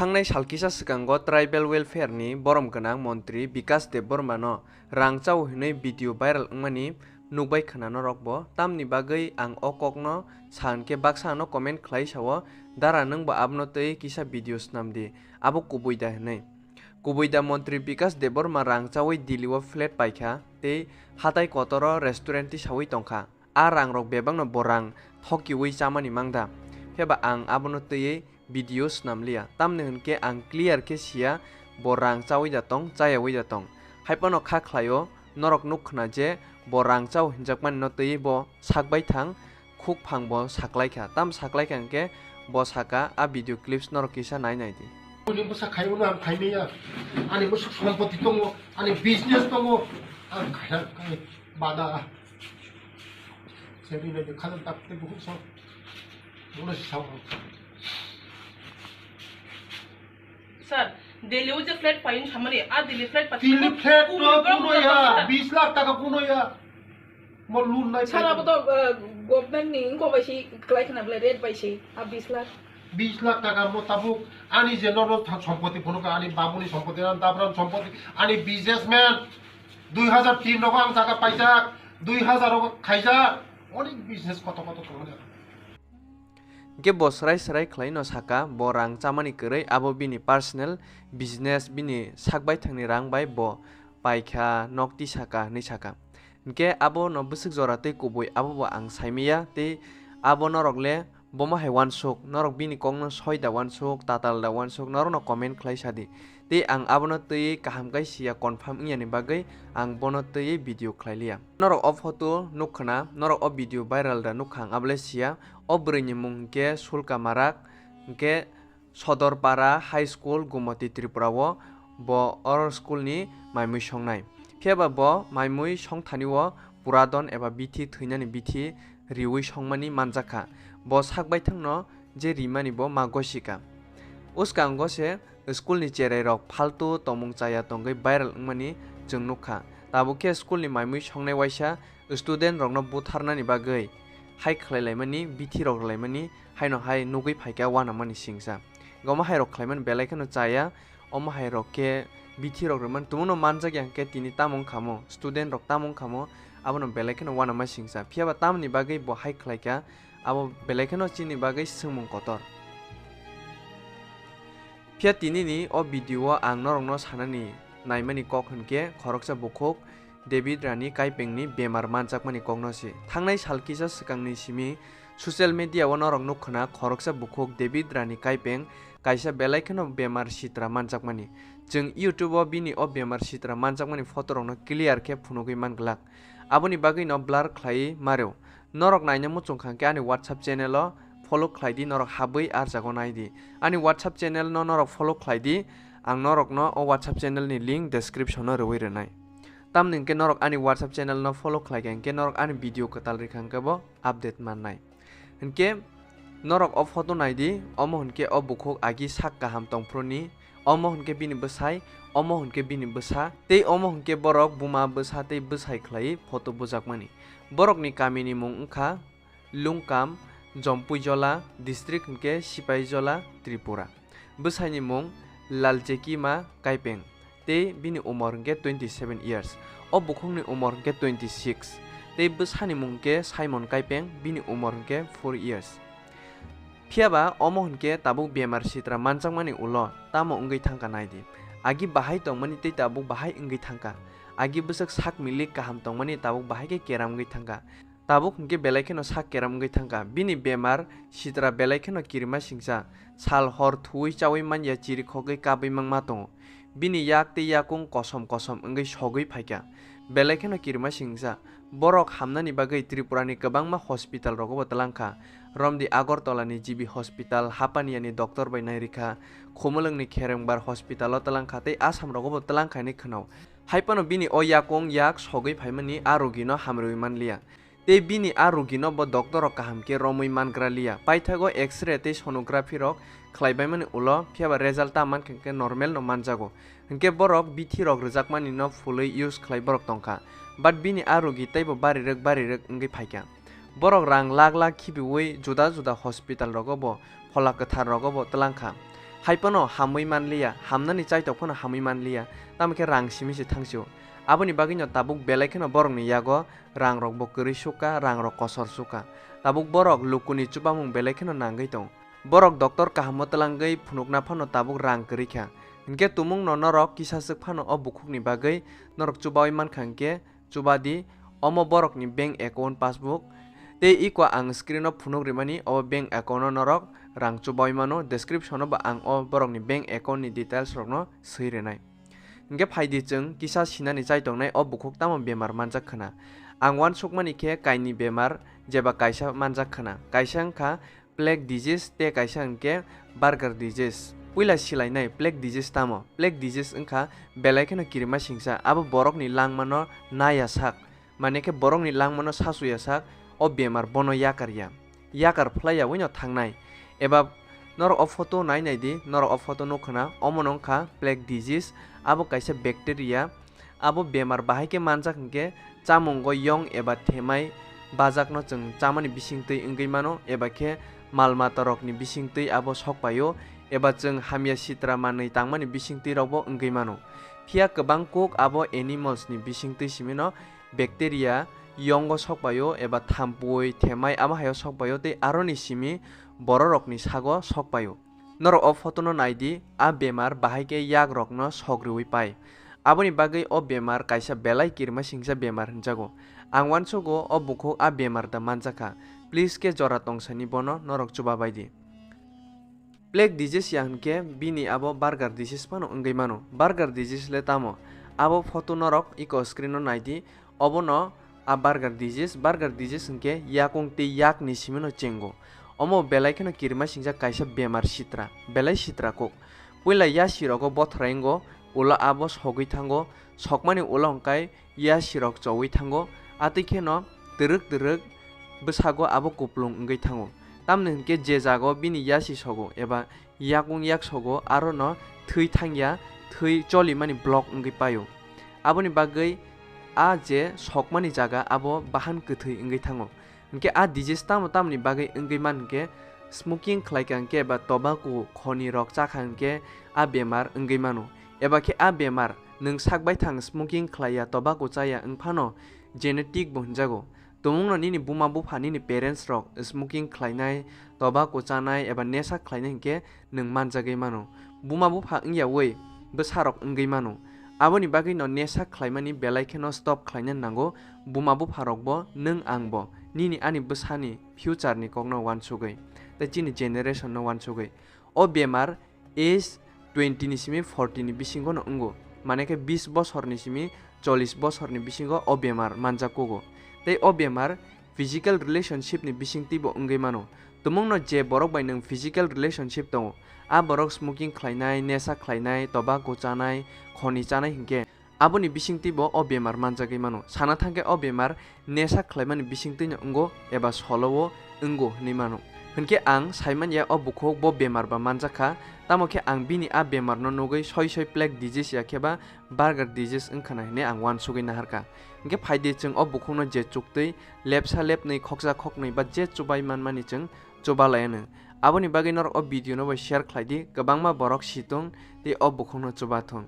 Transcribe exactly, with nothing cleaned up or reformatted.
Thangnai sal kisa swkango Tribal Welfare ni borom gwnang montri Bikas Debbarma no rang chao hinwi video viral wngmani nukbai khna norok bo, tamni bagwi ang o kok no sa hwnkhe baksa ano comment khlai sao, "Dara nwng bo abono twi kisa video snam di, abo kubui da?" hinwi. Kubui da montri Bikas Debbarma rang chawi Delhi o flat paikha tei hatai kotoro restaurant tisawi tongkha. A rang rok bebak no bo rang thokiwi chamani mangda. Phiya ba ang abono twiwi video snam liya. Tamni hwnkhe ang clear khe siya bo rang chawi da tong, chayawi da tong. Haiphano kha khlaio, norok nuk khna je bo rang chao hinjakmani no twiwi bo sak bai thang, khuk phang bo saklai kha. Tam saklai kha hwnkhe bo saka, a video clips norok kisa nai nai di. Ani bwsa khai ulo ang khai maya. Ani bwsa sompoti tongo, ani business tongo. Ang khai, khai bada. Seri le khana tak te buhuk so. Ulo si sao. Sir, Delhi o je flat paiyung samani, a Delhi flat pa- Delhi flat to kuno ya, bis lakh taka kuno ya. Mo loan nai. Sir, abo to, uh, government ni wngkok bai si klai khna bwle, rate bai si, a bis lakh. Bis lakh taka mo tabuk ani je norok tha-, sompoti phunukha, ani babuni sompoti, ani dabran sompoti, ani businessman dui hazar tin rogo ang jaga paijak, dui hazar rogo khaijak, onek business koto koto tongo. Hingke bo srai srai khlai no saka, bo rang chamani kwrwi, abo bini personal business, bini sak baithangni rang bai bo paikha, nok tisaka hinui saka. Hingke abo no bwswk jora tei kubui abo bo ang saimaya, tei abo norok le bomo hai wansuk, norok bini kok no soi da wansuk, tatal da wansuk, norok no comment khlai sadi. Tei ang abono twiwi kaham kai siya, confirm wngya ni bagwi ang bono twiwi video khlai liya. Norok o photo nuk khna, norok o video viral da nuk kha, ang abo le siya. O bwrwi ni mung hingke Sulka Marak, hingke Sodorpara High School, Gumoti, Tripura o bo oro school ni maimui songnai. Phiya ba bo maimui songthani o puradon eba bithi thwinani bithi riui songmani manjakha. Bo sak baithang no je rimani bo ma gosika. Uskango se school ni cherai rok faltu tongmung chaya tongwi viral wngmani chwng nukha. Tabuk khe school ni maimui songnai waisa student rokno butharnani bagwi hai khlai laimani, bithi rok rwlaimani, haino hai nugwi phaikha uanamani singsa. Omo hai rok khlaimani belai kheno chaya, omo hai rok khe bithi rok rwmani tumungno manjakya hwnkhe tini tamo wngkhamo, student rok tamo wngkhamo, abono belai kheno uanama singsa. Phiya ba tamoni bagwi bo hai khlaikha, abo belai kheno chini bagwi swngmung kotor. Phiya tinini o video o ang norokno sanani naimani kok hwnkhe khoroksa bukhuk David Rani Kaipengni bemar manjakmani kokno se. Thangnai sal kisa swkangni simi social media o norok nuk khna khoroksa bukhuk David Rani Kaipeng kaisa belai kheno bemar sitra manjakmani. Chwng YouTube o bini o bemar sitra manjakmani photo rokno clear khe phunugwi man glak. Aboni bagwi no blur khlaiwi mareo. Norok naina muchung kha hwnkhe ani WhatsApp channel o follow khlai di, norok habwi ar jago nai di. Ani WhatsApp channel no norok follow khlai di, ang norokno o WhatsApp channel ni link description o rwui rwnai. Tamni hwnkhe norok ani WhatsApp channel no follow khlai kha hwnkhe norok ani video kwtal rikha hwnkhe bo update mannai. Hwnkhe norok o photo nai di, omo hwnkhe o bukhuk agi sak kaham tongphuru ni, omo hwnkhe bini bwsai, omo hwnkhe bini bwsa, tei omo hwnkhe borok buma bwsa tei bwsai khlaiwi photo bujakmani. Borokni kamini mung wngkha Lungkam, Jompuijola, district hwnkhe Sipaijola, Tripura. Bwsaini mung Laljekima Kaipeng, tei bini umor hwnkhe twenty seven years. O bukhukni umor hwnkhe twenty six, tei bwsani mung hwnkhe Simon Kaipeng, bini umor hwnkhe four years. Phiya ba omo hwnkhe tabuk bemar sitra manjakmani ulo tamo wngwi thangkha nai di. Agi bahai tongmani tei tabuk bahai wngwi thangkha. Agi bwswk sak milik kaham tongmani tabuk bahai khe keram wngwi thangkha. Tabuk hwnkhe belai kheno sak keram wngwi thangkha. Bini bemar sitra belai kheno kirima singsa. Sal hor thuwi chawi manya chirikhogwi kabwi mangma tongo. Bini yak tei yakung kosom kosom wngwi sogwi phaikha. Belai kheno kirima singsa. Borok hamnani bagwi Tripurani kwbangma hospital rogo bo twlangkha. Romdi Agartala ni G B hospital, Hapaniani doctor bai nairikha. Khumulwngni Kherengbar hospital o twlangkha tei Assam rogo bo twlangkha hinwi khwnao. Haiphano bini o yakung yak sogwi phaimani a rogino hamrwi manliya. Tei bini a rogino bo doctor rok kaham khe romwi mangra liya. Paithago X-ray tei sonography rok khlaibaimani ulo, phiya ba result ta mankha hwnkhe normal no manjago. Hwnkhe borok bithi rok rwjakmani no phulwi use khlai borok tongkha. But bini a rogi teibo barirwk barirwk wngwi phaikha. Borok rang lakh lakh khibiwi juda juda hospital rogo bo, phola kwthar rogo bo twlangkha. Hai phano hamwi manliya, hamnani chaitok phano hamwi manliya, tamo khe rang simi se thangsio. Aboni bagwino tabuk belai kheno borokni yago rangrokbo kwrwi sukha, rangrok kosor sukha. Tabuk borok lukuni chubamung belai kheno nangwi tong. Borok doctor kahamno twlangwi phunukna phano tabuk rang kwrwi kha. Hinkhe tumungno norok kisa swk phano o bukhukni bagwi norok chubawi mankha hinkhe, chuba di, omo borokni bank account passbook. Tei iko ang screen o phunuk rimani, o bank account o norok rang chubawi mano, description o bo ang o borokni bank account ni details rokno swi rinai. Hinkhe phaidi chwng kisa sinani chai tongnai o bukhuk tamo bemar manjak khna. Ang uansukmani khe kaini bemar jeba kaisa manjak khna. Kaisa wngkha plague disease tei kaisa hwnkhe Buerger disease. Puila silainai plague disease tamo? Plague disease wngkha belai kheno kirima singsa, abo borokni langmano naya sak, mane khe borokni langmano sachuya sak, o bemar bono yakar ya, yakar phlai yaui no thangnai. Eba norok o photo nai nai di, norok o photo nukha na, omo no wngkha plague disease, abo kaisa bacteria, abo bemar bahai khe manjak hinkhe chamungo yong eba themai bajakno chwng chamani bisingtwi wngwi mano, eba khe mal matarokni bisingtwi abo sokpaio, eba chwng hamya sitra manwi tangmani bisingtwi rokbo wngwi mano. Phiya kwbang kuk abo animals ni bisingtwi simino bacteria yongo sokpaio eba thampui, themai amo haio sokpaio tei aroni simi bororokni sago sokpaio. Norok o photo no nai di, a bemar bahai khe yak rokno sok riui pai. Aboni bagwi o bemar kaisa belai kirima singsa bemar hinjago. Ang uansugo o bukhuk a bemar da manjakha. Please khe jora tongsani bono norok chuba bai di. Plague disease ya hinkhe bini abo Buerger disease phano wngwi mano. Buerger disease le tamo? Abo photo norok iko screen o nai di. Obono a Buerger disease, Buerger disease hinkhe yakung tei yakni simino chengo. Omo belai kheno kirima singjak kaisa bemar sitra, belai sitra kuk. Puila yasi rogo bothrai wngo, ulo abo sogwi thango, sokmani ulo hwnkhe yasi rok chowi thango, atwi kheno twrwk twrwk bwsago abo kuplung wngwi thango. Tamni hinkhe je jago bini yasi sogo eba yakung yaksogo arono thwi thangya, thwi cholimani block wngwi paio. Aboni bagwi a je sokmani jaga abo bahan kwthwi wngwi thango. Hinkhe a disease tamo tamoni bagwi wngwi man hinkhe smoking khlaikha hinkhe eba tobacco khoni rok chakha hinkhe a bemar wngwi mano. Eba khe a bemar nwng sak baithang smoking khlaiya, tobacco chaya wngphano genetic bo hinjago. Tumungno nini buma bupha, nini parents rok smoking khlainai, tobacco chanai eba nesa khlainai hinkhe nwng manjagwi mano. Buma bupha wngyaui bwsarok wngwi mano. Aboni bagwino nesa khlaimani belai kheno stop khlaina nango. Buma bupharokbo, nwng angbo nini ani bwsani future ni kokno uansugwi tei chini generation no uansugwi. O bemar age twenty ni simi forty ni bisingo no wngo, mane khe bis bosor ni simi chollish bosor ni bisingo o bemar manjak kugo. Tei o bemar physical relationship ni bisingtwi bo wngwi mano. Tumungno je borok bai nwng physical relationship tongo, a borok smoking khlainai, nesa khlainai, tobacco chanai, khoni chanai hinkhe, aboni bisingtwi bo o bemar manjagwi mano. Sana thangkhe o bemar nesa khlaimani bisingtwino wngo eba solo-o wngo hwnwi mano. Hinkhe ang saimanya o bukhuk bo bemar ba manjakha, tamo khe ang bini a bemarno nugwi soi soi plague disease ya khe ba Buerger disease wngkhana hwnwi ang uansugwi naharkha. Hinkhe phaidi chwng o bukhukno je chuktwi lepsa lepnwi, khoksa khoknwi ba je chubai manmani chwng chuba laianw. Aboni bagwi norok o video no bai share khlai di, kwbangma borok situng tei o bukhukno chuba thung.